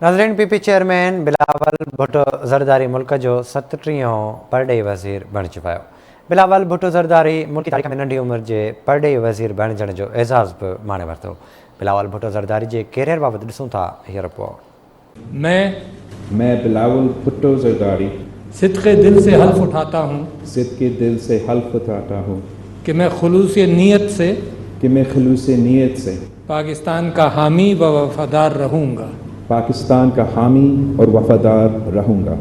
ناظرين P P chairman Bilawal Bhutto Zardari ملڪ جو ستٽيهون پرڏيهي وزير بڻجي ويو. بلاول ڀٽو زرداري ملڪي تاريخ ۾ ننڍي عمر جي پرڏيهي وزير بڻجڻ جو اعزاز به ماڻي ورتو. بلاول ڀٽو زرداري جي ڪيريئر بابت ڏسون ٿا هيء رپورٽ. مين. مين بلاول ڀٽو زرداري. صدق دل سي حلف اٺاتا هون. صدق دل سي حلف اٺاتا هون. ڪه مين خلوص نيت سي. ڪه مين خلوص نيت سي. پاڪستان ڪا حامي و وفادار رهون گا. پاڪستان ڪا حامي اور وفادار رهون گا.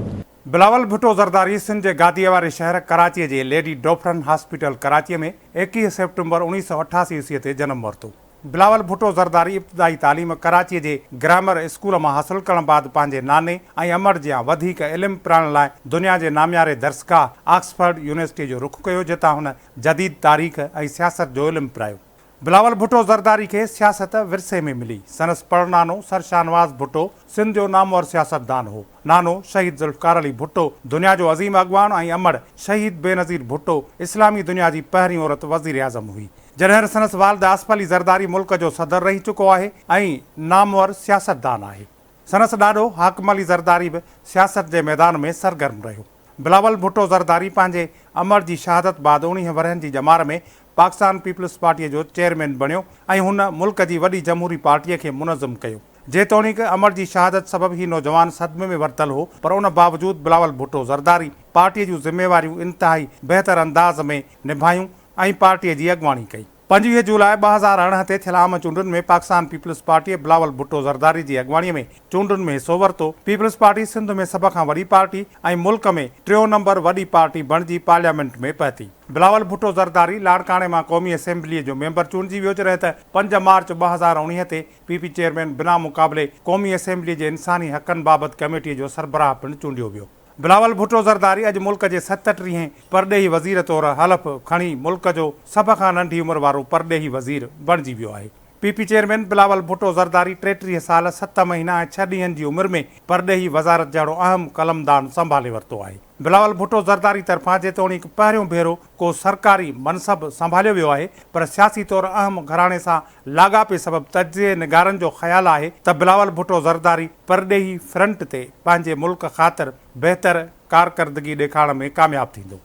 بلاول ڀٽو زرداري سنڌ جي گاديء واري شهر ڪراچيء جي ليڊي ڊوفرن هاسپيٽل ڪراچيء ۾ 21 سيپٽمبر 1988 عيسويء تي جنم ورتو. بلاول ڀٽو زرداري ابتدائي تعليم ڪراچيء جي گرامر اسڪول مان حاصل ڪرڻ بعد پنهنجي ناني ۽ امڙ جيان وڌيڪ علم پرائڻ لاء دنيا جي نامياري درسگاهه آڪسفرڊ يونيورسٽيء جو رخ ڪيو جتان هن جديد تاريخ ۽ سياست جو علم پرايو. بلاول ڀٽو زرداري کي سياست ورثي ۾ ملي. سندس پڙنانو سر شاهنواز ڀٽو سنڌ جو نامور سياستدان هو. نانو شهيد ذوالفقار علي ڀٽو دنيا جو عظيم اڳواڻ ۽ امڙ شهيد بينظير ڀٽو اسلامي دنيا جي پهرين عورت وزيراعظم هئي. جڏهن سندس والد آصف علي زرداري ملڪ جو صدر رهي چڪو آهي ۽ نامور سياستدان آهي. سندس ڏاڏو حاڪم علي زرداري به سياست جي ميدان ۾ سرگرم رهيو. بلاول ڀٽو زرداري پنهنجي امڙ جي شهادت بعد 19 ورهين جي ڄمار ۾ پاڪستان پيپلز پارٽيء جو چيئرمين بڻيو ۽ هن ملڪ جي وڏي جمهوري پارٽيء کي منظم ڪيو. جيتوڻيڪ امڙ جي شهادت سبب هي نوجوان صدمي ۾ ورتل هو پر ان باوجود بلاول ڀٽو زرداري پارٽيء جون ذميواريون انتهائي بهتر انداز ۾ نڀايون ۽ پارٽيء جي اڳواڻي ڪئي. 25 جولاء 2018 تي ٿيل عام چونڊن ۾ پاڪستان پيپلز پارٽيء بلاول ڀٽو زرداري جي اڳواڻيء ۾ چونڊن ۾ حصو ورتو. پيپلز پارٽي سنڌ ۾ سڀ کان وڏي پارٽي ۽ ملڪ ۾ ٽيون نمبر وڏي پارٽي بڻجي پارليامينٽ ۾ پهتي. بلاول ڀٽو زرداري لاڙڪاڻي مان قومي اسيمبليء جو ميمبر چونڊجي ويو جڏهن ته 5 مارچ 2019 تي پي پي چيئرمين بنا مقابلي قومي اسيمبليء جي انساني حقن بابت ڪميٽيء جو سربراهه پڻ چونڊيو ويو. بلاول ڀٽو زرداري اڄ ملڪ جي ستٽيهين پرڏيهي وزير طور حلف کڻي ملڪ جو سڀ کان ننڍي عمر وارو پرڏيهي وزير بڻجي ويو آهي. P P chairman Bilawal Bhutto Zardari 33 سال ست مهينا ۽ ڇهه ڏينهن جي عمر ۾ پرڏيهي وزارت جهڙو اهم قلمدان سنڀالي ورتو آهي. بلاول ڀٽو زرداري طرفان جيتوڻيڪ پهريون ڀيرو ڪو سرڪاري منصب سنڀاليو ويو آهي پر سياسي طور اهم گهراڻي سان لاڳاپي سبب تجزيي نگارن جو خيال آهي ته بلاول ڀٽو زرداري پرڏيهي فرنٽ تي پنهنجي ملڪ خاطر بهتر ڪارڪردگي ڏيکارڻ ۾ ڪامياب ٿيندو.